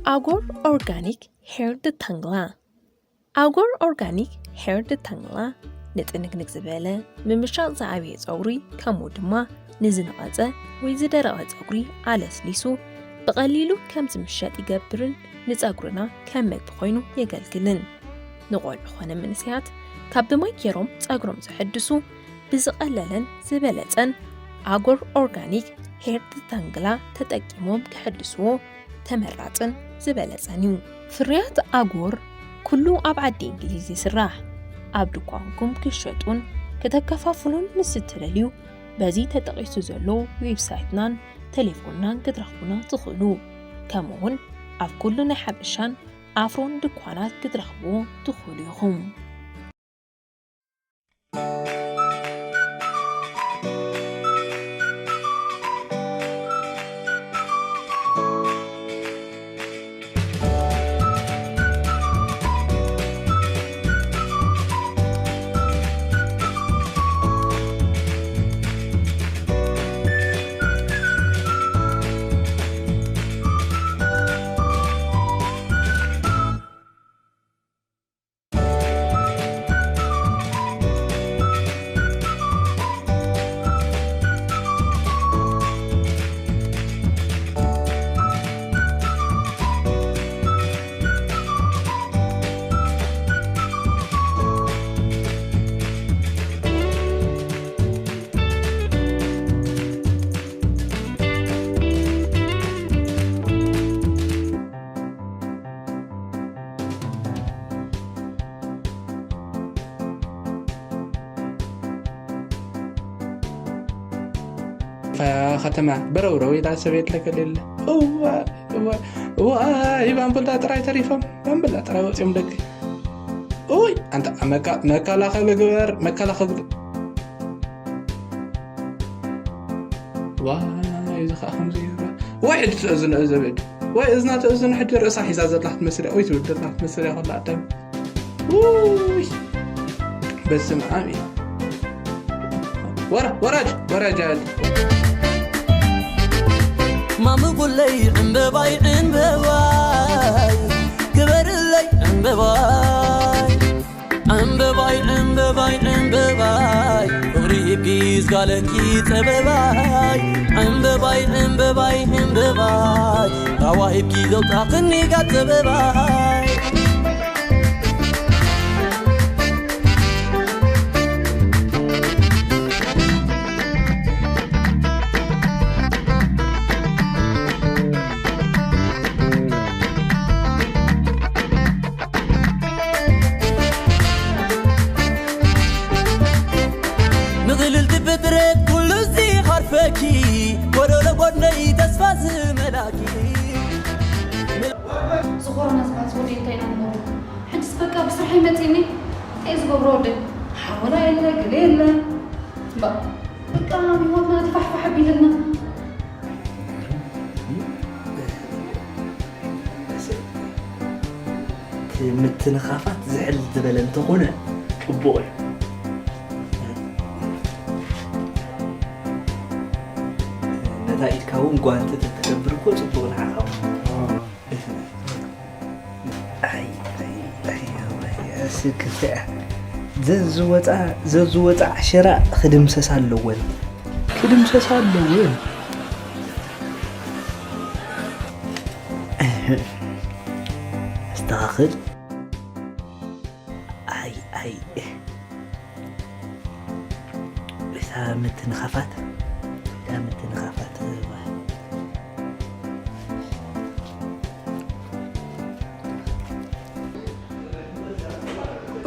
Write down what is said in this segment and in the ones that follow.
ኣጎር ኦርጋኒክ ሄር ድታንግላ። ኣጎር ኦርጋኒክ ሄር ድታንግላ ንጥንቅንቅ ዝበለ ምምሻቕ ዝኣብየ ጸጉሪ፣ ከምኡ ድማ ንዝነቐጸ ወይ ዝደረቐ ጸጉሪ ኣለስሊሱ ብቐሊሉ ከም ዝምሸጥ ይገብርን ንጸጉርና ከም መግቢ ኮይኑ የገልግልን። ንቆልዑ ኾነ መንእሰያት ካብ ብማይ ገይሮም ጸጉሮም ዘሐድሱ ብዝቐለለን ዝበለጸን ኣጎር ኦርጋኒክ ሄር ድታንግላ ተጠቂሞም ክሕድስዎ ተመራጽን ዝበለጸን እዩ። ፍርያት ኣጎር ኩሉ ኣብ ዓዲ እንግሊዝ ይስራሕ። ኣብ ድኳንኩም ክሸጡን ከተከፋፍሉን ምስ እትደልዩ፣ በዚ ተጠቒሱ ዘሎ ዌብሳይትናን ቴሌፎንናን ክትረኽቡና ትኽእሉ። ከምኡውን ኣብ ኩሉ ናይ ሓበሻን ኣፍሮን ድኳናት ክትረኽብዎ ትኽእሉ ኢኹም። ከተማ በረውረው ኢላ ሰብ የለ ከሌለ። እዋ፣ እዋ፣ እዋ፣ ይባን ብላ ጥራይ ተሪፎም፣ ባን ብላ ጥራይ ወፂኦም ደገ። ኡይ፣ ኣንታ መካ-፣ መከላኸሊ ግበር፣ መከላኸሊ። ዋይ፣ እዚ ኸዓ ከምዚ ይርአ። ወይ ሕጂ ትእዝን እዘብድ። ወይ እዝና ትእዝን ሕጂ ርእሳ ሒዛ ዘላ ክትመስል እያ። ወይ ትብል ዘላ ክትመስል እያ ከላ ኣዳም። ውይ፣ በስመ ኣብ እዩ። ወረ-፣ ወራጅ፣ ወራጃጅ። ማምጉለይ ዕምበባይ ዕምበባይ፣ ግበርለይ ዕምበባይ። ዕምበባይ ዕምበባይ ዕምበባይ፣ ፍቕሪ ሂብኪ ዝጋለኪ ጸበባይ። ዕምበባይ ዕምበባይ ዕምበባይ፣ ራዋ ሂብኪ ዘውጻኽኒ ጋት ጸበባይ። ምቕልልቲ ፍጥረት ኩሉ እዚ ኻርፈኪ፣ ጎደሎ ጎድነይ ተስፋ ዝመላኪ። ዝኾነ ሰባት ወዲ እንታይ ኢና ንገብሮ? ሕጅስ በቃ ብስራሕ ይመጽእኒ። እንታይ ዝገብሮ ወዲ? ሓወላ የለ፣ ገለ የለ። ባ-፣ በቃ ህይወትና ተፋሕፋሕ ኣቢልና። እቲ ምትንኻፋት ዝሕል ዝበለ እንተኾነ ጽቡቕ እዩ። ነታ ኢድካ እውን ጓንቲ ተትገብር እኮ ጽቡቕ ንዓኻ እውን። ኣይ፣ ኣይ፣ ኣይ፣ ኣይ፣ ኣይ፣ እስኪ ክትሪኣ። ዘዝወፃ፣ ዘዝወፃ ዓሸራ ክድምሰሳ ኣለወን። ክድምሰሳ ኣለወን። ኣስተኻኽል። ኣይ፣ ኣይ። እታ ምትንኻፋት፣ እታ ምትንኻፋት።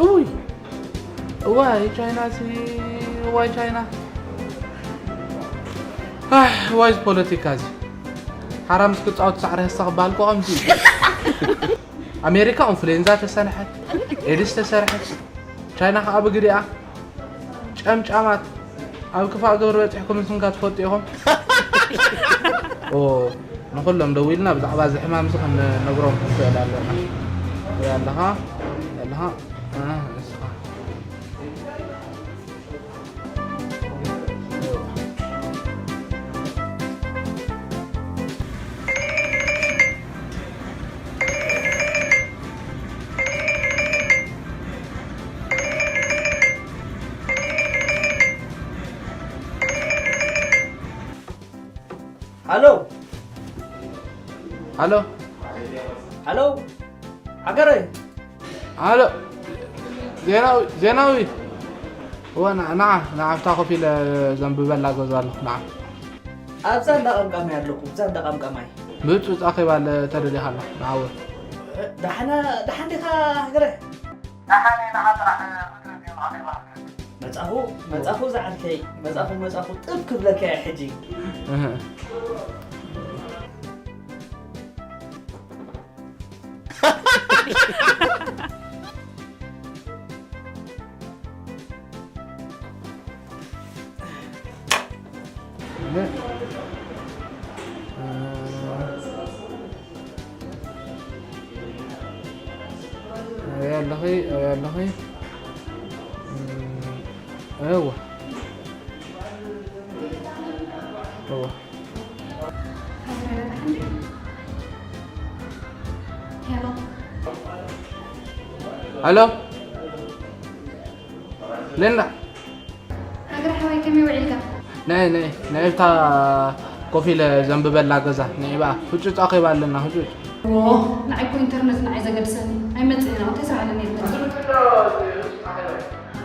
እውይ፣ እዋይ ቻይና ሲ፣ እዋይ ቻይና። ኣህ፣ እዋይ እዚ ፖለቲካ እዚ። ሓራምስ ክጻወት ሳዕሪ ህሳ ክበሃል እኮ ከምዚ እዩ። ኣሜሪካ ኢንፍሉዌንዛ ተሰንሐት፣ ኤድስ ተሰርሐት፣ ቻይና ከኣ ብግዲኣ። ጨምጫማት፣ ኣብ ክፋእ ግብሪ በጺሕኩም ንስንካ ትፈልጡ ኢኹም። ኦ፣ ንኹሎም ደዊልና ብዛዕባ እዚ ሕማም እዚ ክንነግሮም ክንክእል ኣለና። ትርኢ ኣለኻ፣ ኣለኻ፣ እ፣ ንስኻ። ሃሎ። ሃሎ። ሃሎ። ሃገረይ። ሃሎ። ዜናዊ፣ ዜናዊ። እወ፣ ንዓ፣ ንዓ፣ ንዓ፣ ኣብታ ኮፍ ኢለ ዘንብበላ ገዛ ኣለኹ፣ ንዓ። ኣብዛ እንዳ ቀምቃማይ ኣለኹ፣ ኣብዛ እንዳ ቀምቃማይ። ምጹ ጻኺ ባለ ተደሊኻ ኣለኹ፣ ንዓ፣ እወ። ደሓና፣ ደሓን ዲኻ ሃገረይ? ደሓን እየ፣ ንዓ ጥራሕ ክትረድዮ ምዃን እየ። መጻኹ፣ መጻኹ ዝዓርከይ፣ መጻኹ፣ መጻኹ ጥብ ክብለካ እየ ሕጂ። እህ። ኣበይ ኣለኺ? ኣበይ ኣለኺ? እም፣ እወ። እወ። ሄሎ። ሄሎ። ሌንዳ። ሃገር ሓወይ ከመይ ውዒልካ? ናይ፣ ናይ፣ ናይ እታ ኮፍ ኢለ ዘንብበላ ገዛ፣ ናይ ብኣ ህጹጽ ኣኼባ ኣለና፣ ህጹጽ። ዎ፣ ንዓይ እኮ ኢንተርነት ንዓይ ዘገድሰኒ። ኣይመጽእን፣ ኣብ እንታይ ስራሕ ኣለኒ ክትመጽእ?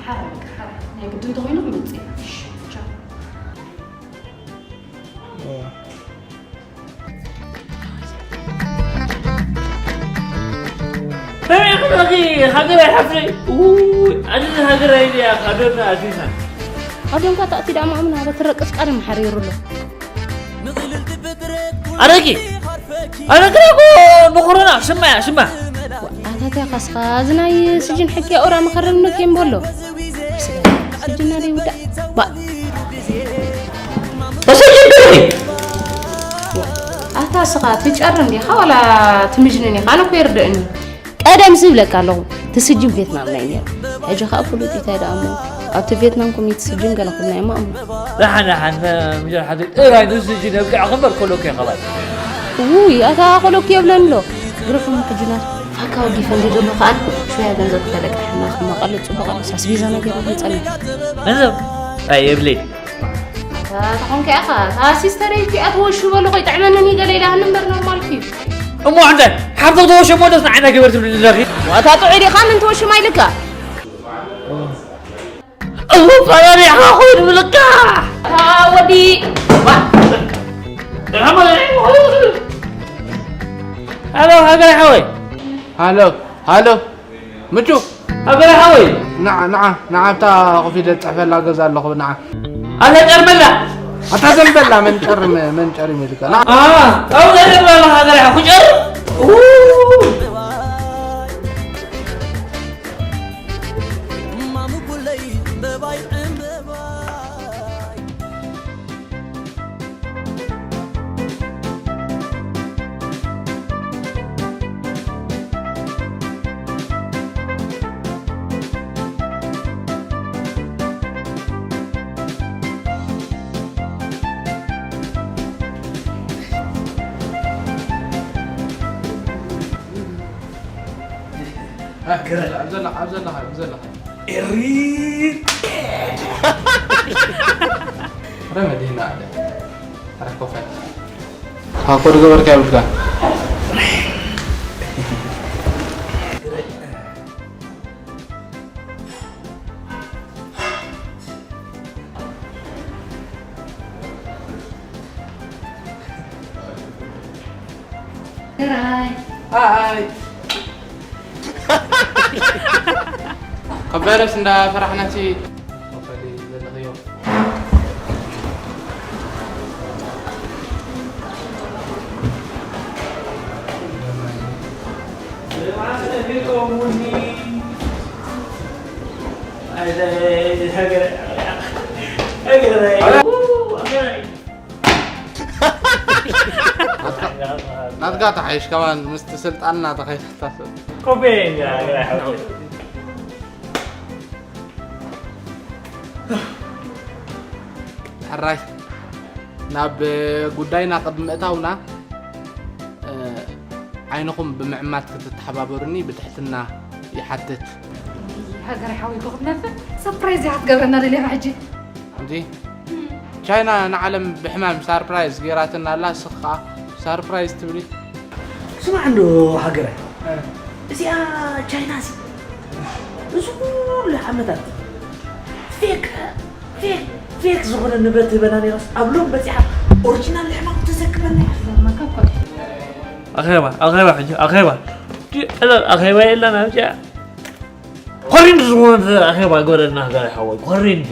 ሓራይ፣ ሓራይ። ናይ ግድን እንተኾይኑ ክመጽእ እየ። እሺ፣ ቻው። ዎ። ከመይ ኢኺ ሃገራይ ሓፍተይ? ውይ፣ ኣነ ሃገራይ እያ ካዶና ኣቲና። ኣዶንካ ታእቲ ዳማ ኣምና በትረቅስ ቃል መሓሪሩ ኣሎ። ኣረቂ፣ ኣረቂ እኮ ንኮሮና ሽማ እያ፣ ሽማ። ኣታትያ ካስኻ፣ እዚ ናይ ስጅን ሕኪ ኣውራ መኸረብ ነክ የምበሎ። ስጅና ደይ ውዳእ። ባ። ተሰጅን ድርኺ። ኣታ ስኻ ትጨርም ዲኻ ዋላ ትምጅንን ኢኻ? ኣነ እኮ ይርድእኒ። ቀደም ዝብለካ ኣለኹ፣ እቲ ስጅን ቬትናም ናይ ነይሩ። ሕጂ ኸኣ ፍሉጥ እንታይ ደኣ እሞ፣ ኣብቲ ቬትናም ኮሚት ስጅን ገለ ክብልና እሞ እሞ። ደሓን፣ ደሓን፣ ምጀር ሓቲ ጥራይ ንስጅን የብቅዕ ክምበር ኮሎኬ ኸባይ። ውይ፣ ኣታ ኮሎኬ የብለን ኣሎ። ግረፎም ሕጂ ናት ፋካ ወዲፈ እንዲ ዘሎ ኸኣ ሽያ ገንዘብ ክተለቅሕና ክመቐል ጽቡቕ ኣሎ። ኣስቤዛ ነገር ይመጸና። ገንዘብ? ኣይ፣ የብለይ። ኣታ ተኾንካ ኢኻ፣ እታ ሲስተረይ እቲኣ ተወሽበሉ ከይጥዕመንን እዩ ገለ ኢላኒ እምበር ኖርማል እዩ። እሞ እንተ ሓፍቶ ተወሽሞ ደስ ንዓይና ገበር ትብልኒ ዘለኺ? ዋታ ጥዑይ ዲኻ? ምን ተወሽማ ኢልካ? እሞ ፈራሪ ኢኻ ኮይኑ ብልካ። ኣታ ወዲ። ሃሎ፣ ሃገር ሓወይ። ሃሎ፣ ሃሎ። ምቹ። ኣበላ ሓወይ። ንዓ፣ ንዓ፣ ንዓ፣ ኣብታ ኮፍ ኢለ ዝጽሕፈላ ገዛ ኣለኹ፣ ንዓ። ኣታ ጨርመላ። ኣታ ዘንበላ፣ መን ጨርም፣ መን ጨርም ኢልካ? ንዓ። ኣ፣ ኣብዛ ጨርመላ ሃገር ኢኻ፣ ክጨርም? ኡ። ኣብ ዘለኻ፣ ኣብ ዘለኻ፣ ኣብ ዘለኻ። ኤሪ። ረመዲና ኣለ። ኣረ ኮፈል። ሃኮ ዝገበርካ ይብልካ። ግራይ። ኣይ። ካብ ቫይረስ እንዳፈራሕናሲ። ናትካ ተሓይሽ ከማን ምስቲ ስልጣንና ተኸይድካ ሰብ። ኮቤ እንዲያ፣ ግራ ይሓውሽ። ሕራይ፣ ናብ ጉዳይና ቅድሚ ምእታውና፣ እ፣ ዓይንኹም ብምዕማት ክትተሓባበሩኒ ብትሕትና ይሓትት። ሃገር ሓዊ ኮኽብ ነፍ ሰርፕራይዝ ኢኻ ክትገብረና ደሊኻ ሕጂ። እንዲ? ቻይና ንዓለም ብሕማም ሳርፕራይዝ ገይራትና ኣላ። ስኻ ሳርፕራይዝ ትብሊ? ስማዕ እንዶ ሃገራይ፣ እዚኣ ቻይና ሲ እዚ ኩሉ ዓመታት ፌክ ፌክ ፌክ ዝኾነ ንብረት ህበና ነይራስ ኣብ ሎም በፂሓ ኦሪጂናል ሕማም ተሰክመና። ኣኼባ ኣኼባ ሕጂ ኣኼባ ኣኼባ የለን ኣብዚኣ ኮሪንድ ዝኾነ ኣኼባ ገረና ጋር ሓወይ ኮሪንድ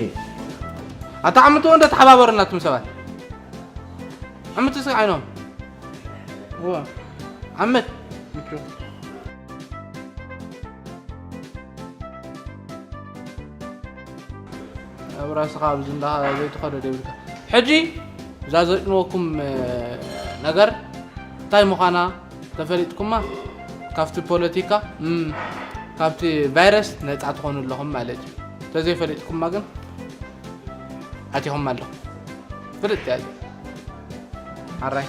ኣታ ዓምትዎ እንደ ተሓባበሩ ናቱም ሰባት ዓምት እስኪ ዓይኖም ዓምት ኣብ ራስኻ ኣብዚ እንዳ ዘይትኸዶ ዘይብልካ ሕጂ እዛ ዘጭንወኩም ነገር እንታይ ምዃና ተፈሊጥኩማ ካብቲ ፖለቲካ እም፣ ካብቲ ቫይረስ ነፃ ትኾኑ ኣለኹም ማለት እዩ። ተዘይፈሊጥኩማ ግን ኣቲኹም ኣለኹም። ፍልጥ እያ እዚኣ። ሓራይ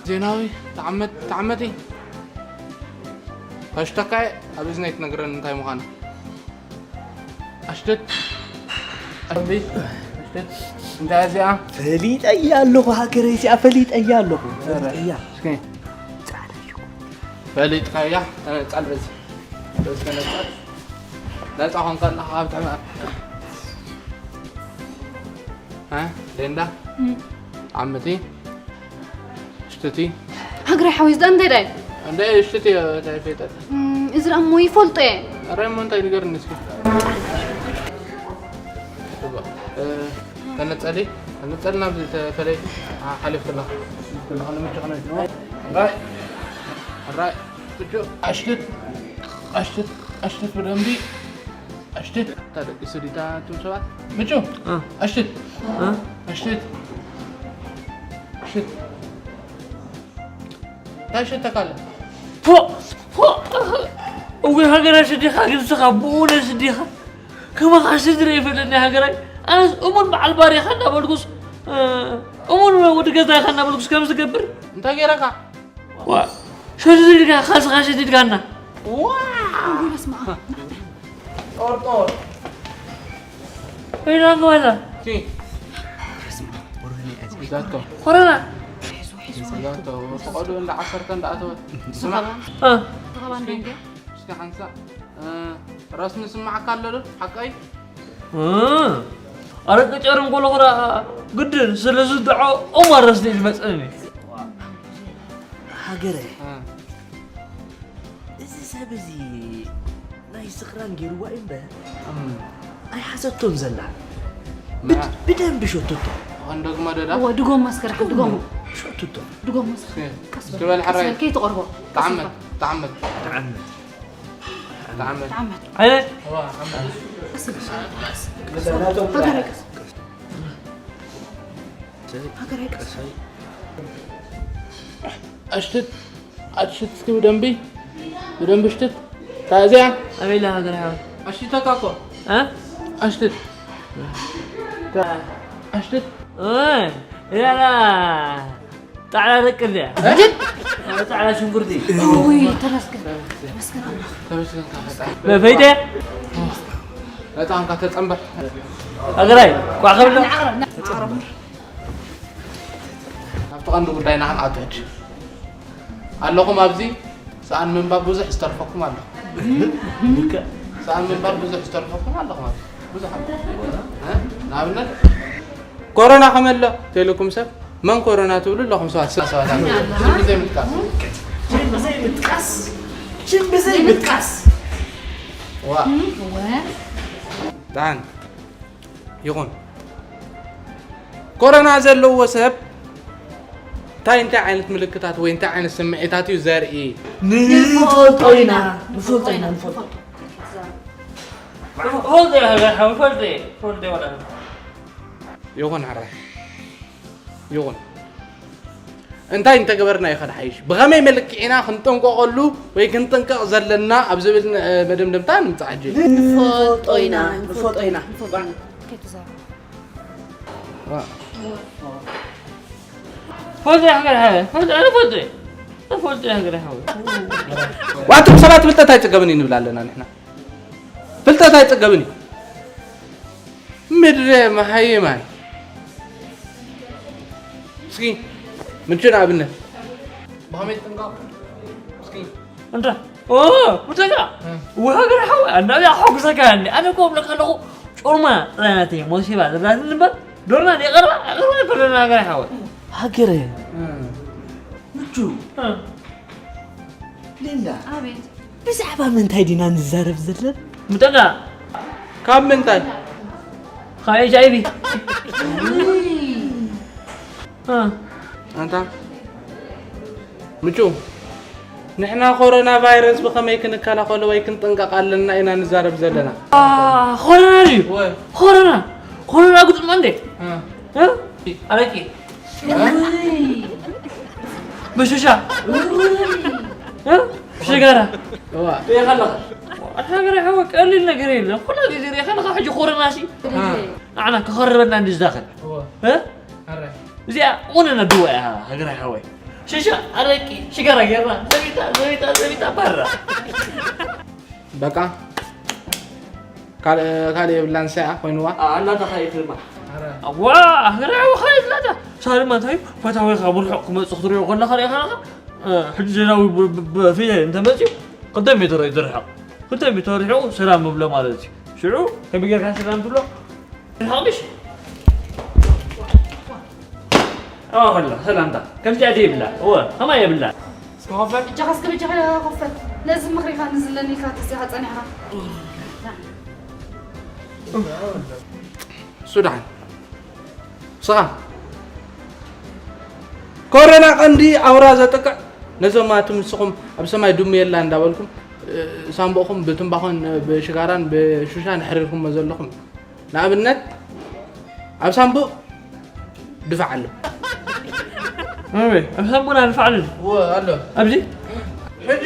ዜናዊ ተዓመት ተዓመቲ ከሽተካየ ኣብ እዝነይ ትነግረኒ እንታይ ምዃና ኣሽትት ኣቢ ኣሽትት እንታይ እዚኣ ፈሊጠያ ኣለኹ ሃገረይ እዚኣ ፈሊጠያ ኣለኹ ፈሊጠያ እስኪ ፈሊጥካያ ተነጻል በዚ በዚ ተነጻል ነጻ ኾንካ ኣለኻ ኣብ ትሕማ እ ሌንዳ ዓመቲ እሽትቲ ሃገራይ ሓወይ ዝዳ እንታይ ዳይ እንደ እሽትቲ እንታይ ፈይጠት እዚ ደኣ እሞ ይፈልጦ እየ ኧረ እሞ እንታይ ንገርኒ እስኪ ተነጸሊ ተነጸልና ብዝተፈለየ ሓሊፍ ከለኻ ራይ ምቹ ኣሽትት ኣሽትት ኣሽትት ብደንቢ ኣሽትት ተደቂሱ ዲታ እቱም ሰባት ምቹ ኣሽትት ኣሽትት ኣሽትት እንታይ ሸተካ ኣለ ፎእ ፎእ እውይ ሃገር ኣሸዲኻ ግን ንስኻ ብእውነት ሽዲኻ ከማኻ ስድሪ ይፈልጥኒ ሃገራይ ኣነስ እሙን በዓል ባር ኢኻ እናበልኩስ እሙን ወዲ ገዛ ኢኻ እናበልኩስ ከም ዝገብር እንታይ ገይረካ ዋ ሸዲድካ ካልስኻ ሸዲድካና ዋ ጦርጦር ወይና ገባዛ ኮሮና ፈቐዶ እንዳ ዓሰርተ እንዳ ኣተወ እስኪ ሓንሳእ ራስ ንስማዓካ ኣሎ ዶ ሓቀይ ኣረ ቀጨርም ኮሎ ክዳ ግድን ስለ ዝድዖ ኦማር ረስኒ ዝመፀኒ ሃገረ እዚ ሰብ እዚ ናይ ስኽራን ገይርዋ እዩ እምበር ኣይሓሰቶን ዘላ ብደንቢ ሸቱቶ ኸንደግሞ ደዳ እወ ድጎም ማስከር ድጎም ሸቱቶ ድጎም ማስከር ቀስ በል ሓራይ ከይትቐርቦ ተዓመት ተዓመት ተዓመት ተዓመት ተዓመት ኣየ ሃገራይ ቀስ ሃገራይ ቀስ ኣሽትት ኣሽትት እስኪ ብደንቢ ብደንቢ ሽትት ታዚያ ኣበይ ኢላ ሃገር ሓወይ ኣሽትተካ እኮ እ ኣሽትት ኣሽትት ኦይ ያላ ጣዕላ ደቂ እንዲያ ጣዕላ ሽንጉርቲ ውይ ተመስገን ተመስገን ኣምላኽ ተመስገን ካፈጣ በፈይደ በጣም ካተጸንበር ሃገራይ ቋዕ ከብሎ ኣብቲ ቀንዲ ጉዳይና ክንኣቱ ሕጂ ኣለኹም ኣብዚ ሰኣን ምንባብ ብዙሕ ዝተርፈኩም ኣለኹም ሰኣን ምንባብ ብዙሕ ዝተርፈኩም ኣለኹም ኣብዚ ብዙሕ ኣለኹም እ? ንኣብነት ኮሮና ከመሎ ተልኩም ሰብ መን ኮሮና ትብሉ ኣለኹም ሰባት ሰባት ኣለኹም። ሽም ብዘይ ምጥቃስ ሽም ብዘይ ምጥቃስ ሽም ብዘይ ምጥቃስ ዋ እወ ደሓን ይኹን። ኮሮና ዘለዎ ሰብ እንታይ እንታይ ዓይነት ምልክታት ወይ እንታይ ዓይነት ስምዒታት እዩ ዘርኢ? ንፈልጦ ኢና ንፈልጦ ኢና ንፈልጦ። ፈልጦ ይፈልጦ ይፈልጦ ይፈልጦ ይፈልጦ ይኹን ሕራይ ይኹን። እንታይ እንተገበርና እዩ ከድሓይሽ? ብኸመይ መልክዕ ኢና ክንጥንቀቐሉ ወይ ክንጥንቀቕ ዘለና ኣብ ዝብል መደምደምታ ንምጻእ ሕጂ። ንፈልጦ ኢና ንፈልጦ ኢና ንፈልጦ ኢና። ፈልጦ እየ ሃገር ሓወይ ፈልጦ እየ ፈልጦ እየ ፈልጦ እየ ሃገር ሓወይ። ዋንቶም ሰባት ፍልጠት ኣይጽገብን እዩ ንብል ኣለና ንሕና። ፍልጠት ኣይጽገብን እዩ። ምድረ መሃይማን እስኪ ምቹ ንኣብነት ብኸመይ ትጥንቀቕ? እስኪ እንዳ ኦ ሙተጋ እ። ወሃገር ሓው ኣናብያ ሓጉሰካ እንዲ ኣነ እኮ እብለካ ኣለኹ። ጮማ ጥራይ ናተይ ሞሲባ ዘላትኒ እምበር ዶርና የቐርባ የቐርባ ኣይኮነን። ሃገር ሓወይ ሃገረ እ። ምቹ እ። ሌላ ኣቤት። ብዛዕባ ምንታይ ዲና ንዛረብ ዘለና? ምጠጋ ካብ ምንታይ? ካብ ኤች ኣይ ቪ። እ። ኣንታ ምቹ ንሕና ኮሮና ቫይረስ ብኸመይ ክንከላኸሎ ወይ ክንጥንቀቕ ኣለና ኢና ንዛረብ ዘለና። አ፣ ኮሮና ድዩ? ወይ። ኮሮና ኮሮና ግጥሞ እንዴ? እ። እ? ኣረቂ በሽሻ እ? ሽጋራ እዋ። ሪኢኻ ኣለኻ። ኣታ ሃገር ሓወ ቀሊል ነገር የለን። ኩላ ግዜ ሪኢኻ ኣለኻ። ሕጂ ኮረና ሲ እ። ንዓና ክኸርበና እንዲ ዝዳኸል። እዋ። እ? ኣረ። እዚኣ ቁነ ነድዋ እያ ሃገር ሓወይ። ሽሻ ኣረቂ ሽጋራ ጌርና ዘቢጣ ዘቢጣ ዘቢጣ ባራ። በቃ ካልእ ካልእ የብላን ሰኣ ኮይንዋ። ኣላ ተኻይት ድማ። ኣረ። ዋ ሃገር ሓወ ኻይት ላታ። ሳልማ እንታይ ፈታዊኻ ብርሑቕ ክመጽእ ክትሪኦ ከለኻ ሪኢኻ ኣለኻ። እ፣ ሕጂ ዜናዊ ብ- ብ- ብፊት እንተመፅኡ ክልተ ሜትሮ እዩ ዝርሕቕ። ክልተ ሜትሮ ርሒቑ ሰላም ምብሎ ማለት እዩ። ሽዑ ከመይ ጌርካ ሰላም ትብሎ? ርሕቕ ምሽ? ኦ፣ ከሎ ሰላምታ ከምዚኣ ደይብላ። እወ፣ ከማይ የብላ። እስኪ ኸፈት። እጃኻ እስከ በጃኻ ኸፈት። ነዚ ምኽሪኻ ንዝለኒ ኢልካ ተሲኻ ጸኒሕኻ። ሱዳን ስኻ ኮረና ቀንዲ ኣውራ ዘጥቅዕ ነዞም ኣቱም ንስኹም ኣብ ሰማይ ድሙ የላ እንዳበልኩም ሳምቦኹም ብትምባኾን ብሽጋራን ብሹሻን ሕሪርኩሞ ዘለኹም። ንኣብነት ኣብ ሳምቡእ ድፋዕ ኣሎ። ኣበይ ኣብ ሳምቡና ድፋዕ ኣሎ። እወ ኣሎ። ኣብዚ ሕጂ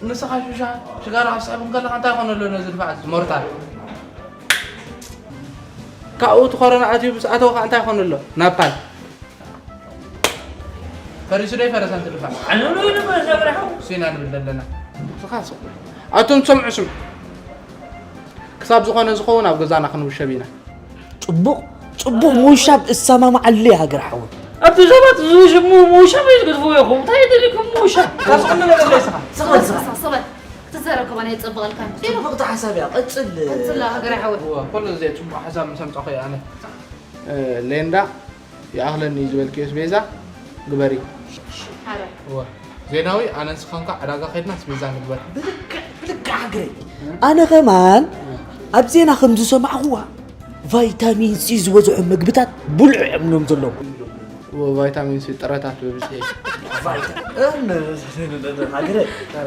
ንስኻ ሹሻ ሽጋራ ክስዕብ እንከለኻ እንታይ ይኾን ኣሎ ነዚ ድፋዕ እዚ ሞርታል ካብኡ እቲ ኮረና ኣትዩ ምስ ኣተወ ከዓ እንታይ ይኾን ኣሎ ናፓል ፈሪሱ ዶ ይፈረሰ ኣንቲ ድፋዕ? ኣነ ዶ ይፈረሰ ብርሓው? ሲና ንብል ዘለና ስኻ ስቕ ኣቱም ትሰምዑ ስምዑ ክሳብ ዝኾነ ዝኸውን ኣብ ገዛና ክንውሸብ ኢና። ጽቡቕ ጽቡቕ ምውሻብ እሰማማዓሉ እየ ሃገር ሓወይ። ኣብቲ ሰባት ዝውሽሙ ምውሻብ እዩ ዝገድፍዎ ኢኹም። እንታይ ደሊኩም ምውሻብ? ካብ ዝኾነ ነገር ለይስኻ። ስቕ በል ስኻ። ስቕ በል። ክትዛረብ ከማን የጸብቐልካ። ጽቡቕቲ ሓሳብ እያ። ቀጽል። ቀጽል ሃገር ሓወይ። እወ፣ ኩሉ ግዜ ጽቡቕ ሓሳብ ምስ ኣምጻኹ እየ ኣነ። እ፣ ሌንዳ ይኣኽለኒ እዩ ዝበልክዮ ኣስቤዛ ግበሪ። ኣረ። እወ። ዜናዊ ኣነ ንስኻን ከኣ ዕዳጋ ከይድና ኣስቤዛ ንግበር። ብልክዕ ብልክዕ ሃገረይ። ኣነ ኸማን ኣብ ዜና ከም ዝሰማዕኹዋ ቫይታሚን ሲ ዝበዝሖ ምግብታት ብልዑ እዮም ኖም ዘለዉ። እወ፣ ቫይታሚን ሲ ጥረታት ብብዝሒ። ቫይታ- እ፣ ን- ን- ን- ን- ሃገረ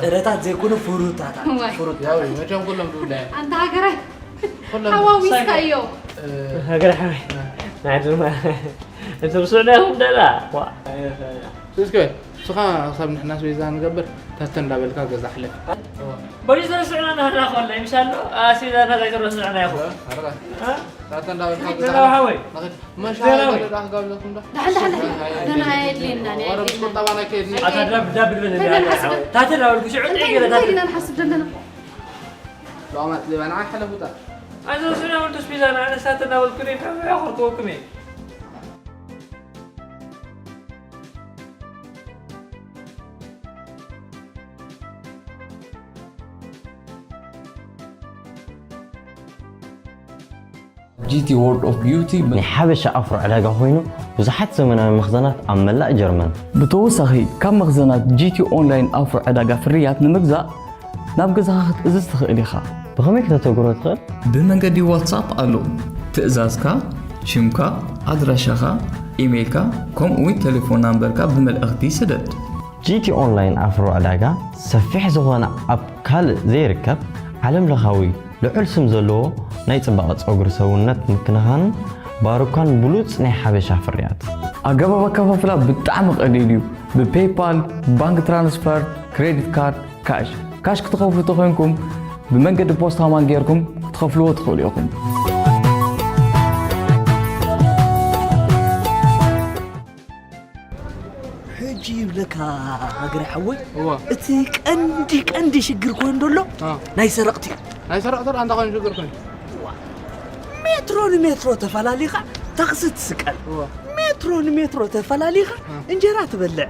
ጥረታት ዘይኮነ ፍሩታታት። እወ። ፍሩት ያው መቸም ኩሎም ብብላ እዮም። ኣንታ ሃገረ ኩሎም ሓዋዊስካ እዮ። እ፣ ሃገረ ሓወይ። እ። ናይ ድማ እቶም ስዕዳ ይኹም ደላ። ዋ። እስከ ስኻ ክሳብ ንሕና ኣስቤዛ ንገብር ታተ እንዳበልካ ገዛ ሕለፍ። በሉ ዘረስዕና ናህና ኮላ ይምሻሎ ኣስቤዛ ናታ ይተረስዕና ይኹም። ኣረ። እ? ታተ እንዳበልካ ገዛ ዜናዊ ሓወይ። ንኸድ መሻ ዜናዊ። ገለ ዳህ ጋብዘኩም ዶ? ደሓን ደሓን ደሓን። ኣይ፣ ኣይ፣ ደህና ኣይ፣ ኣየድልየና፣ ኣይ፣ ወረ ኣየድልየና። ቁጠባና ከይድኒ። ኣታ ዳብ ዳብ ልበል እንታይ እንዳለ ኢና ንሓስብ? ሓወይ። ታተ እንዳበልኩ ሽዑ እንታይ ጥዒ ገለ እንታይ ታተ። ኢና ንሓስብ ዘለና? ሎማት ሌባና ኣይሓለፉታ። ኣይ ዘረስዕና ወልዶ ኣስቤዛ ንዓነስ ታተ እንዳበልኩ ደ ካብ ሕያ ክርክበኩም እየ። ጂቲ ወርልድ ኦፍ ቢዩቲ ናይ ሓበሻ ኣፍሮ ዕዳጋ ኮይኑ ብዙሓት ዘመናዊ መኽዘናት ኣብ መላእ ጀርመን። ብተወሳኺ ካብ መኽዘናት ጂቲ ኦንላይን ኣፍሮ ዕዳጋ ፍርያት ንምግዛእ ናብ ገዛኻ ክትእዝዝ ትኽእል ኢኻ። ብኸመይ ከተተግብሮ ትኽእል? ብመንገዲ ዋትሳፕ ኣሎ። ትእዛዝካ፣ ሽምካ፣ ኣድራሻኻ፣ ኢሜይልካ፣ ከምኡ'ውን ቴሌፎን ናምበርካ ብመልእኽቲ ስደድ። ጂቲ ኦንላይን ኣፍሮ ዕዳጋ ሰፊሕ ዝኾነ ኣብ ካልእ ዘይርከብ ዓለምለኻዊ ልዑል ስም ዘለዎ ናይ ጽባቐ ጸጉሪ ሰውነት ምክንኻንን ባሩካን ብሉጽ ናይ ሓበሻ ፍርያት። ኣገባብ ኣከፋፍላ ብጣዕሚ ቀሊል እዩ። ብፔይፓል፣ ባንክ ትራንስፈር፣ ክሬዲት ካርድ፣ ካሽ። ካሽ ክትኸፍሉ ተኾይንኩም ብመንገዲ ፖስታ ማን ጌርኩም ክትኸፍልዎ ትኽእሉ ኢኹም። ሕጂ ይብለካ ሃገረ ሓወይ፣ እዋ። እቲ ቀንዲ ቀንዲ ሽግር ኮይኑ ዘሎ አ። ናይ ሰረቕቲ እዩ። ናይ ሰረቕቲ ደኣ እንታይ ኮይኑ ሽግር ኮይኑ? ሜትሮ ንሜትሮ ተፈላሊኻ ታክሲ ትስቀል። እዋ። ሜትሮ ንሜትሮ ተፈላሊኻ እንጀራ ትበልዕ።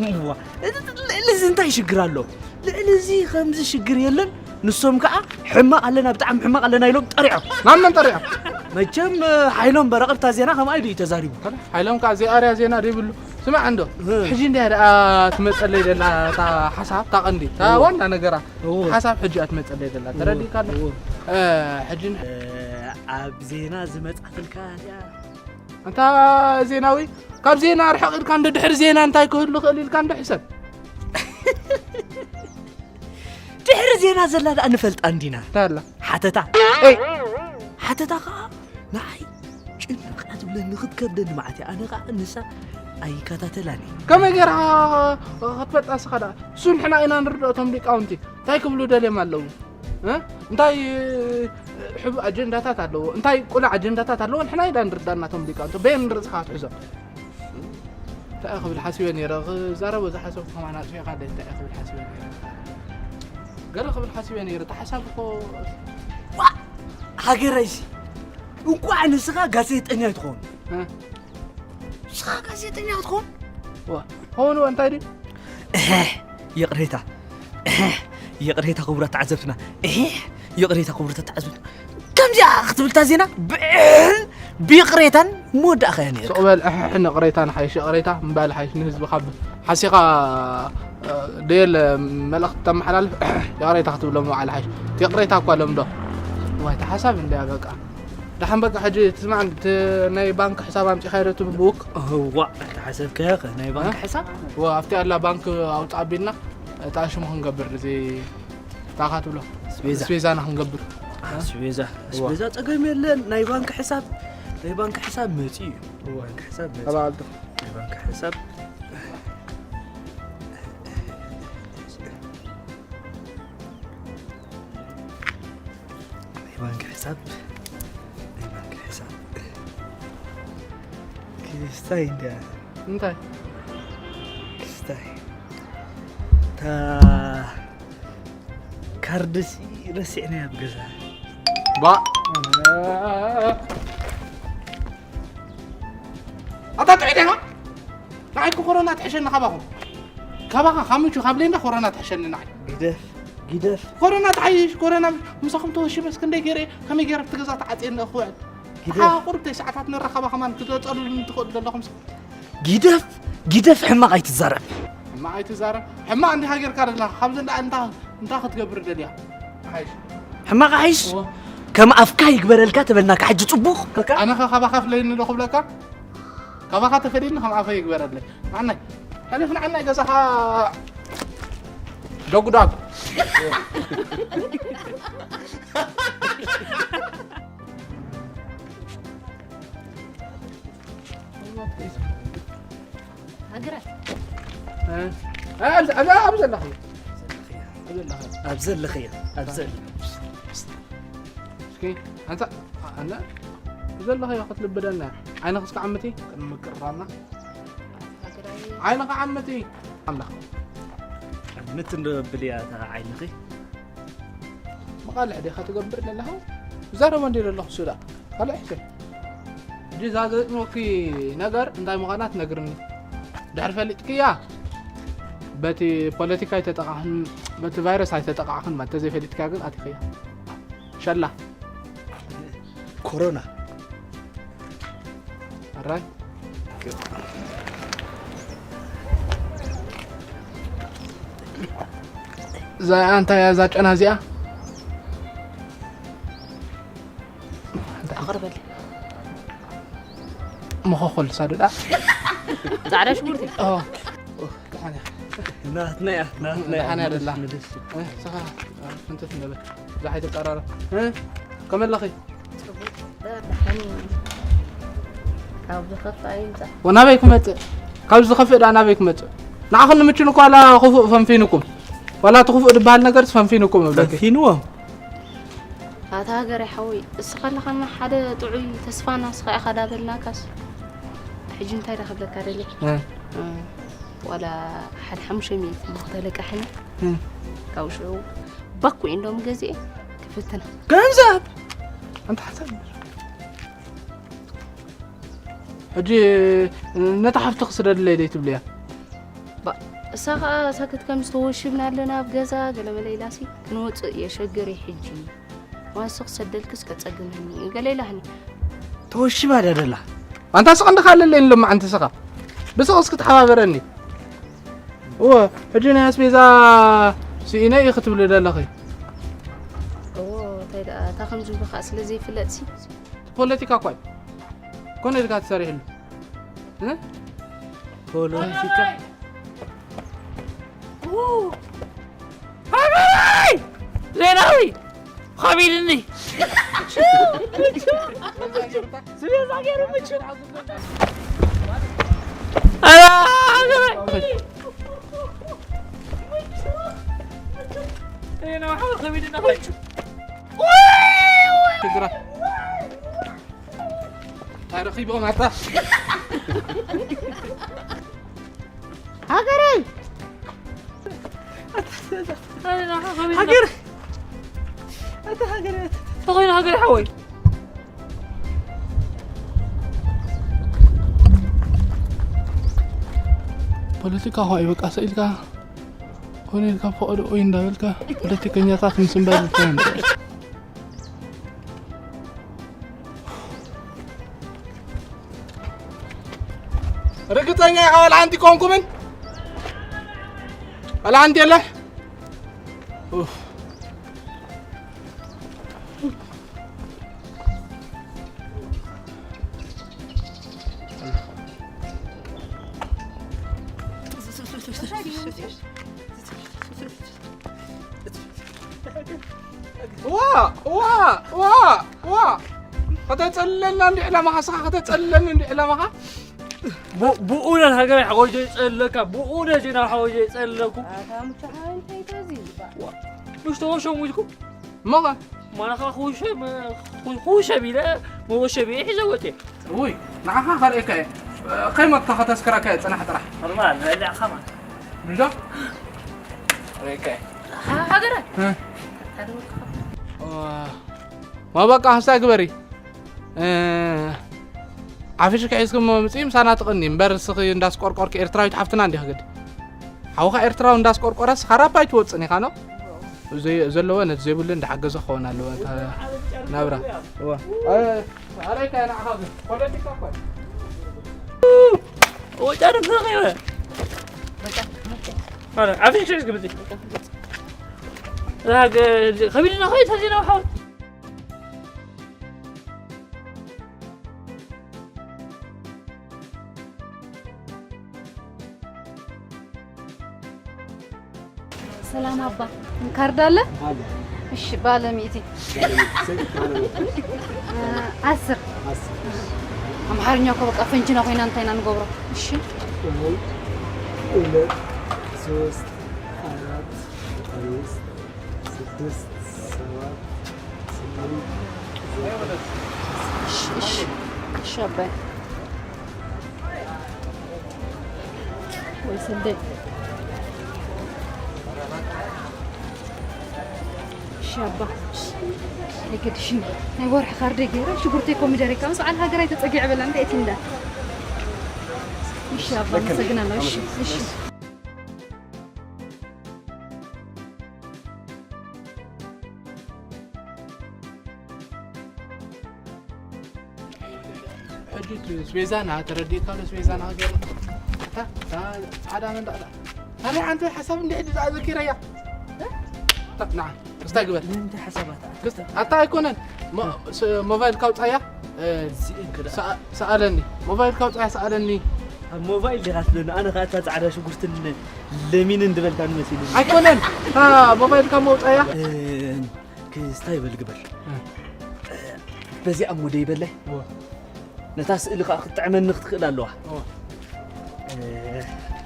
እዋ፣ ልዕሊ እዚ እንታይ ሽግር ኣሎ? ልዕሊ እዚ ከምዚ ሽግር የለን። ንሶም ከዓ ሕማቕ ኣለና፣ ብጣዕሚ ሕማቕ ኣለና ኢሎም ጠሪዖም። ናብ መን ጠሪዖም? መቸም ሓይሎም በረቐ ብታ ዜና ከምኣ ኢሉ እዩ ተዛሪቡ። ሓይሎም ከዓ ዘይኣርያ ዜና ዘይብሉ። ስማዕ እንዶ፣ ሕጂ እንድያ ደኣ ትመፀለይ ዘላ እታ ሓሳብ፣ እታ ቀንዲ፣ እታ ዋና ነገራ። ሓሳብ ሕጂ እያ ትመፀለይ ዘላ። ተረዲእካ ኣሎ? ሕጂ ኣብ ዜና ዝመፃትልካ እያ። ኣንታ ዜናዊ፣ ካብ ዜና ርሕቕ ኢልካ እንዶ ድሕሪ ዜና እንታይ ክህሉ ክእል ኢልካ እንዶ ሕሰብ። ድሕሪ ዜና ዘላ ደኣ ንፈልጣ እንዲና። እንታይ ኣላ? ሓተታ። ሓተታ ከዓ ንዓይ ጭንቕ እያ ትብለኒ፣ ክትከብደኒ መዓት እያ። ኣነ ከዓ ንሳ ኣይከታተላን እየ። ከመይ ገይራ ክትፈልጣ ንስኻ ደኣ? እሱ ንሕና ኢና ንርድኦ እቶም ሊቃውንቲ። እንታይ ክብሉ ደልዮም ኣለዉ? እ? እንታይ ሕቡእ ኣጀንዳታት ኣለዎ? እንታይ ቁሉዕ ኣጀንዳታት ኣለዎ? ንሕና ኢና ንርዳእ ናቶም ሊቃውንቲ። በየን ርእስኻ ክትሕዞ? እንታይ እየ ክብል ሓሲበ ነይረ? ክዛረቦ ዝሓሰብኩ ከማን ኣጥፊእካ ደ እንታይ እየ ክብል ሓሲበ ነይረ? ገለ ክብል ሓሲበ ነይረ። እቲ ሓሳብ እኮ ዋእ! ሃገረይሲ፣ እንቋዕ ንስኻ ጋዜጠኛ ኣይትኸውን። እ? ንስኻ ጋዜጠኛ ክትኸውን? ዋ፣ ኸውን እዋ እንታይ ድዩ? እህ፣ ይቕሬታ። እህ፣ ይቕሬታ ክቡራት ተዓዘብትና። እህ፣ ይቕሬታ ክቡራት ተዓዘብትና። ከምዚኣ ክትብል እታ ዜና ብዕል ብይቕሬታን መወዳእኻያ ነይሩ። ስቕ በል፣ እሕሕ፣ ንቕሬታ ንሓይሽ፣ ይቕሬታ ምባል ሓይሽ፣ ንህዝቢ ካብ ሓሲኻ፣ እ፣ ደየለ መልእኽቲ ተመሓላልፍ፣ እሕሕ፣ ይቕሬታ ክትብሎ ምውዓል ሓይሽ። እቲ ይቕሬታ እኳ ለምዶ። ዋይ፣ እቲ ሓሳብ እንድያ በቃ። ደሓን በቃ፣ ሕጂ ትስማዕ፣ እቲ ናይ ባንክ ሕሳብ ኣምጺኻዮ ዶ፣ እቲ ብቡክ? እዋ፣ እንተ ሓሰብካዮ ኸ ናይ ባንክ እ? ሕሳብ? እዋ፣ ኣብቲ ኣላ ባንክ ኣውጽእ ኣቢልና፣ እታ ሽሙ ክንገብር፣ እዚ ታኻ ትብሎ። ኣስቤዛ። ኣስቤዛና ክንገብር። ኣስቤዛ፣ እዋ። ኣስቤዛ ጸገም የለን። ናይ ባንክ ሕሳብ፣ ናይ ባንክ ሕሳብ መጺኡ እዩ። እዋ። ባንክ ሕሳብ መጺኡ። ኣባልቱ። ናይ ባንክ ሕሳብ። ናይ ባንክ ሕሳብ፣ ናይ ባንክ ሕሳብ። ክስታይ እንድያ። እንታይ? ክስታይ። እታ ካርድሲ ረሲዕናያ ኣብ ገዛ። ባ-፣ ኣታ ጥዑይ ዲኻ? ንዓይ እኮ ኮሮና ትሕሸኒ ካባኹም። ካባኻ፣ ካብ ምቹ፣ ካብ ሌንዳ ኮሮና ትሕሸኒ ንዓይ። ግደፍ፣ ግደፍ። ኮሮና ትሓይሽ፣ ኮሮና ምሽ-፣ ምሳኹም ተወሺበስ ክንደይ ገይረ፣ ከመይ ገይረ ኣብቲ ገዛ ተዓጽየ እንደ ክውዕል። ግደፍ። ሓ፣ ቁሩብ ተይ ሰዓታት ንራኸባ ከማን ክትወጸሉኒ ትኽእሉ ዘለኹም። ግደፍ፣ ግደፍ፣ ሕማቕ ኣይትዛረብ። ሕማቕ ኣይትዛረብ። ሕማቕ እንዲኻ ጌርካ ደለኻ። ካብዚ እንዳ እንታ፣ እንታ ክትገብር ደልያ? ሓይሽ። ሕማቕ ሓይሽ? እወ። ከም ኣፍካ ይግበረልካ ተበልናካ ሕጂ ጽቡቕ። ኣነ ኸ ካባኻ ፍለየኒ ዶ ክብለካ? ካባኻ ተፈልየኒ ከም ኣፈይ ይግበረለይ። ንዓናይ። ሕልፍ ንዓናይ ገዛኻ ዶጉዳግ። ሃገራት። እ? እ፣ ኣብዚ፣ ኣብዚ፣ ኣብዚ ዘለኽዮ። ኣብዚ ዘለኽዮ። ኣብዚ ዘለኽዮ። ኣብ ዘለኽዮ። ኣብ ዘለኽዮ። እስኪ፣ ኣንታ፣ ኣነ፣ ዘለኽዮ ክትልብደና። ዓይንኺ እስኪ ዓምቲ፣ ቅድሚ ምቅርራብና። ሃገራዊ። ዓይንኺ ዓምቲ። ኣምላኽ። ዓምቲ እንዶ ብልያ እታ ዓይንኺ። መቓልሕ ዲኻ ትገብር ዘለኻ? ዝዛረቦ እንዲ ዘለኹ እሱ ደኣ ካልእ ሕሰብ። ሕጂ እዛ ዘጥመኪ ነገር እንታይ ምዃና ትነግርኒ። ድሕሪ ፈሊጥክያ፣ በቲ ፖለቲካ ኣይተጠቃዕኽን፣ በቲ ቫይረስ ኣይተጠቃዕኽን ማለት፣ ተዘይፈሊጥክያ ግን ኣቲኽያ። ሸላ። ኮሮና። ኣራይ። እዛ እንታይ እያ እዛ ጨና እዚኣ? ኣቕርበለይ። መኸኸል ሳድዳ። ጻዕዳ ሽጉርቲ? ኦ። ደሓን እያ። ናትና እያ፣ ናትና እያ። ደሓን እያ ደላ። ምልስ፣ ምልስ። እ፣ ስኻ፣ እ፣ ፍንትት ንበል። እዛ ሓይተቀራረብ። እ፣ ከመይ ኣለኺ? ጽቡቕ። ደሓን እዩ። ካብ ዝኸፍእ ኣይምጻእ። ወናበይ ክመጽእ? ካብ ዝኸፍእ ደኣ ናበይ ክመጽእ? ንዓኹም ንምችን እኮ ዋላ ክፉእ ፈንፊንኩም። ዋላ እቲ ክፉእ ዝበሃል ነገር ፈንፊንኩም እብለኪ። ፈንፊንዎም? ኣታ ሃገረይ ሓወይ፣ እስኻ ኣለኻና ሓደ ጥዑይ ተስፋና እስኻ ኢኻ ዳበልናካስ። ሕጂ እንታይ ዳ ክብለካ ደልየ? እ። እ፣ ዋላ ሓደ ሓሙሽተ ሚእቲ እሞ ክተለቃሕኒ። እ። ካብኡ ሽዑ ባኮ እንዶም ገዚኤ ክፍትና። ገንዘብ? ኣንታ ሓሳብ። ሕጂ ነታ ሓፍቲ ክስደድለይ ደይ ትብልያ? ባ-፣ እሳ ኸኣ ሳክት ከም ዝተወሽብና ኣለና ኣብ ገዛ፣ ገለ መለ ኢላሲ፣ ክንወጽእ የሸግር እዩ ሕጂ። ዋንስ ክሰደልክስ ከጸግመኒ እዩ፣ ገለ ኢላህኒ። ተወሽባ ድያ ደላ? ኣንታ ስቕ እንድኻ ኣለለይ ንሎማዓንቲ ስኻ። ብስቕ እስኪ ተሓባበረኒ። እወ፣ ሕጂ ናይ ኣስቤዛ ስኢነ እዩ ክትብሊ ደለኺ? እዎ፣ እንታይ ደኣ፣ እታ ከም ዝብሉ ኸኣ ስለ ዘይፍለጥሲ። ፖለቲካ እኳ እዩ። ኮነ ኢልካ ትሰርሕሉ። እ? ፖለቲካ። ሃገረይ! ዜናዊ! ኸቢድኒ! ስቤዛ ገይሩ ምቹ! ኣላ ሃገረይ! ዜናዊ ሓወይ ኸቢድኒ ኸቢድኒ! ትግራ። እንታይ ረኺቦም ኣታ? ሃገረይ! ሃገር! ኣታ ሃገር! ተኾይኑ ሃገር ሓወይ! ፖለቲካ ኳ ይበቃ ሰኢልካ፣ ኮነ ኢልካ ፈቐዶ ኦይ እንዳበልካ ፖለቲከኛታት ምስ እምበር ዝኮነ ርግጸኛ ኢኻ? ዋላ ሓንቲ ኮንኩምን? ዋላ ሓንቲ የለ? ኡፍ። ዋ፣ ዋ፣ ዋ፣ ዋ። ከተጸልለና እንዲ ዕላማኻ፣ ስኻ ከተጸልለኒ እንዲ ዕላማኻ። ቡ-፣ ብእውነት ሃገር ሓወጀ ይጸለካ፣ ብእውነት ዜና ሓወጀ ይጸለኩ። ኣታ ሙቻ ሓወይ እንታይ ተዚ? ዋ፣ ምሽ ተወሸሙ ኢልኩ? እሞ ኸ? ማናኻ ክውሸም፣ ክው-፣ ክውሸም ኢለ መወሸቢ ሒዘ ወጤ። ውይ፣ ንዓኻ ከርእየካ እየ። ከይሞትካ ከተስክረካ እየ፣ ጽናሕ ጥራሕ። ኖርማል፣ በሊዕኻ ማለት። ምንዶ? ከርእየካ እየ። ሃ-፣ ሃገረ? እ። ዋ፣ በቃ፣ ክስታይ ግበሪ። እ፣ ዓፍሽ ክሒዝክሞ ምጺ ምሳና ትቕኒ እምበር፣ እስኺ እንዳስቆርቆርኪ ኤርትራዊት ሓፍትና እንዲኺ ግዲ። ሓውኻ ኤርትራዊ እንዳስቆርቆረስ፣ ካራፓይ ትወጽን ኢኻ፣ ኖ? ዘይ-፣ ዘለዎ ነቲ ዘይብሉ እንዳሓገዘ ክኸውን ኣለዎ፣ እታ ናብራ። እዋ። ኣረ፣ ኣረ፣ ካይ ንዓኻ ግን ፖለቲካ እኮ እዩ። ወጫ ደም ተረኺበ። ኣረ፣ ዓፍሽ ክሒዝኪ ምጺ። ራገ-፣ ከቢድና ኸይድ ተዚና ሓው። ሰላም ኣባ፣ ካርድ ኣለ? ኣለ። እሺ፣ ባለ ሚእቲ። ባለ ሚእቲ፣ ባለ ሚእቲ። እ፣ ዓስር። ዓስር። ኣምሓርኛ እኮ በቃ ፈንጅና ኮይና እንታይ ኢና ንገብሮ? እሺ። እም፣ ሁለት፣ ሶስት፣ ኣራት፣ ኣምስት፣ ስድስት፣ ሰባት፣ ስምንት፣ ዘጠኝ። እሺ፣ እሺ፣ እሺ ኣባይ። ወይ ሰደይ። እሺ ኣባ። ኣይገድሽን። ናይ ወርሒ ካርደይ ገይረ ሽጉርተይ ኮሚደረይ ካብ ምስ በዓል ሃገራይ ተጸጊዐ በላ እንታይ እቲ እንዳ። እሺ ኣባ፣ ልክ ነሽ። ኣመሰግናለሁ። እሺ፣ ኣመሰግናለሁ። እሺ። ሕጂ እቲ ስቤዛና ተረዲእካ ዶ? ስቤዛና ገይሩ እታ፣ እታ ጻዕዳ መንደቕ እታ። ታዲያ ሓንቲ ሓሳብ እንድሕር ድኣ ዘኪረያ። እታ፣ ንዓ፣ ክስታይ ግበር። ንምንታይ ሓሳባት? ክስታይ፣ ኣታ ኣይኮነን። ሞ-፣ ስ-፣ ሞባይል ካውጻያ፣ እ፣ እዚእን ክዳ። ሰኣ-፣ ሰኣለኒ። ሞባይል ካውጻያ ሰኣለኒ። ኣብ ሞባይል ዲኻ ትብለኒ? ኣነ ኸኣ እታ ጻዕዳ ሽጉርትን ለሚንን ድበልካኒ መሲሉኒ። ኣይኮነን። እታ ሞባይል ካብ መውጻያ። እ፣ ክስታይ በል ግበር። እ። በዚኣ እሞ ደይበለይ። እወ። ነታ ስእሊ ኸኣ ክትጥዕመኒ ክትክእል ኣለዋ። እወ። እ፣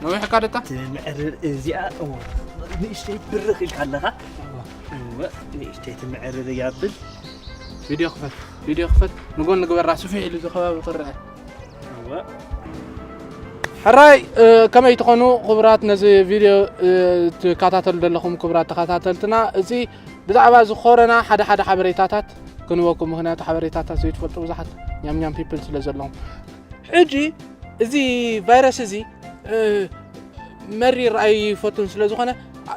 ነዊሕካ ደታ? ትምዕርር እዚኣ፣ እወ። ንእሽተይ ብርኽ ኢልካ ኣለኻ። እወ። እወ፣ ንእሽተይ ትምዕርር እያ ብል። ቪድዮ ክፈት፣ ቪድዮ ክፈት። ንጎኒ ግበራ፣ ስፍሕ ኢሉ እዚ ከባቢ ክረአ። እወ። ሕራይ፣ እ፣ ከመይ ትኾኑ ክቡራት ነዚ ቪድዮ፣ እ፣ ትከታተሉ ዘለኹም ክቡራት ተኸታተልትና፣ እዚ ብዛዕባ እዚ ኮሮና ሓደ ሓደ ሓበሬታታት ክንህበኩም፣ ምኽንያቱ ሓበሬታታት ዘይትፈልጡ ብዙሓት ኛም ኛም ፒፕል ስለ ዘለኹም። ሕጂ እዚ ቫይረስ እዚ መሪር ኣይፈቱን ስለ ዝኾነ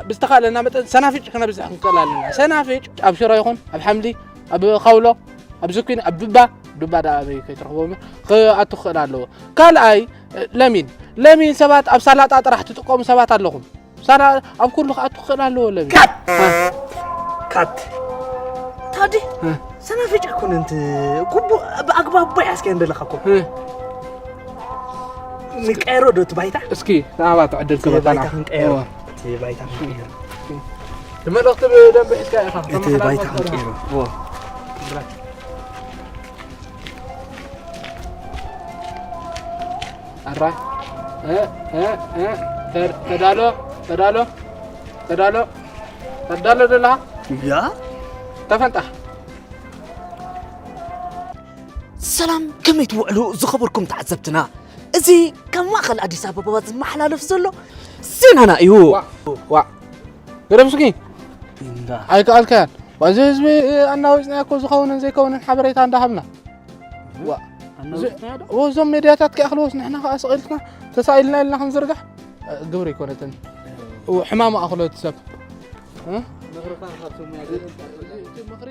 ብዝተኻእለና መጠን ሰናፍጭ ክነብዝሕ ክንክእል ኣለና። ሰናፍጭ ኣብ ሽሮ ይኹን ኣብ ሓምሊ፣ ኣብ ካውሎ፣ ኣብ ዝኩኒ፣ ኣብ ዱባ፣ ዱባ ዳ ኣበይ ከይትረኽቦ ክኣቱ ክኽእል ኣለዎ። ካልኣይ ለሚን፣ ለሚን ሰባት ኣብ ሳላጣ ጥራሕ ትጥቀሙ ሰባት ኣለኹም። ሳላ ኣብ ኩሉ ክኣቱ ክኽእል ኣለዎ ለሚን። ካት! ካት! ታዲ፣ ሰናፍጭ ኣይኮነን እቲ ግቡእ ብኣግባቡ ኣይሓዝካዮን ዘለኻ እኮ። ንቀየሮ ዶ እቲ ባይታ? እስኪ ንኣባ ትዕድል እቲ ክበካ ባይታ ንዓ። ክንቀየሮ። እወ። እቲ ባይታ ክንቀየሮ። እቲ መልእኽቲ ብደንብ ሒዝካ ኢኻ እቲ ባይታ ክትመሓላልፎ ክንቀይሮ። ትኽእል። እወ። ኣራይ። እ፣ እ፣ እ፣ ተ-፣ ተዳሎ፣ ተዳሎ፣ ተዳሎ፣ ተዳሎ ደላ? ያ? ተፈንጣ። ሰላም፣ ከመይ ትውዕሉ ዝኸበርኩም ተዓዘብትና? እዚ ካብ ማእኸል ኣዲስ ኣበባ ዝመሓላለፍ ዘሎ ዜናና እዩ። ዋ፣ ዋ። ገረብ እስኪ። እንዳ። ኣይከኣልካን። ዋዚ ህዝቢ ኣናዊፅና እኮ ዝኸውንን ዘይከውንን ሓበሬታ እንዳሃብና። ዋ። ኣናዊፅና ዶ? ዎ፣ እዞም ሜድያታት ከይኣኽልዎስ ንሕና ከኣ ስቕ ኢልትና ተሳኢልና ኢልና ክንዝርጋሕ፣ እ፣ ግብሪ ኣይኮነትን። ው-፣ ሕማሙ ኣኽሎ እቲ ሰብ። እ? ምኽርኻ ካብቶም ሙያ እዚ፣ እዚ፣ እቲ ምኽሪ፣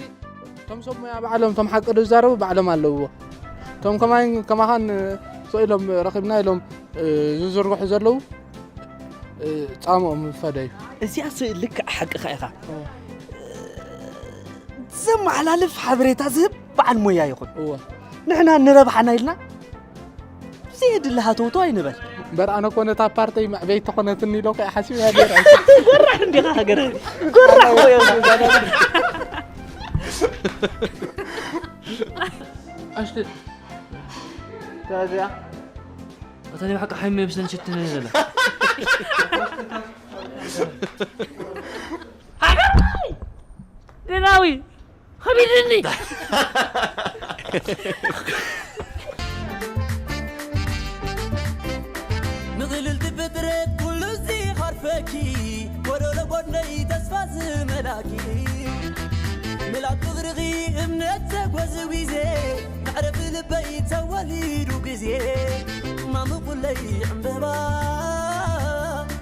እቶም ሰብ ሙያ ባዕሎም፣ እቶም ሓቂ ዝዛረቡ ባዕሎም ኣለውዎ። እቶም ከማይን ከማኻን ስቕ ኢሎም ረኺብና ኢሎም፣ እ፣ ዝዝርግሑ ዘለዉ፣ እ፣ ጻምኦም ፈደዩ። እዚኣስ ልክዕ ሓቅኻ ኢኻ። እ። ዘመሓላልፍ ሓበሬታ ዝህብ በዓል ሞያ ይኹን። እወ። ንሕና ንረብሓና ኢልና ዘየድሊ ሃተውተው ኣይንበል። እምበር ኣነ እኮ ነታ ፓርተይ መዕበይቲ ኮነትኒ ኢለ እኮ እየ ሓሲበያ ነይረ። ጎራሕ እንዲኻ ሃገር። ጎራሕ እኮ እዮም ዝዛረቡ። ኣሽትት። ታዚያ። እታ ናይ ብሓቂ ሓይሚ የብሰን ሽትነ ዘላ። ሃገር! ደናዊ! ኸቢድኒ! ንቕልልቲ ፍጥረት ኩሉ እዚ ሃርፈኪ፣ ጎደሎ ጎድነይ ተስፋ ዝመላኪ። ምልኣት ፍቕርኺ እምነት ተጓዝዊዘ፣ መዕረፊ ልበይ ተወሊዱ ግዜ። ማሙቑለይ ዕምበባ፣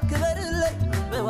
ክበርለይ ዕምበባ።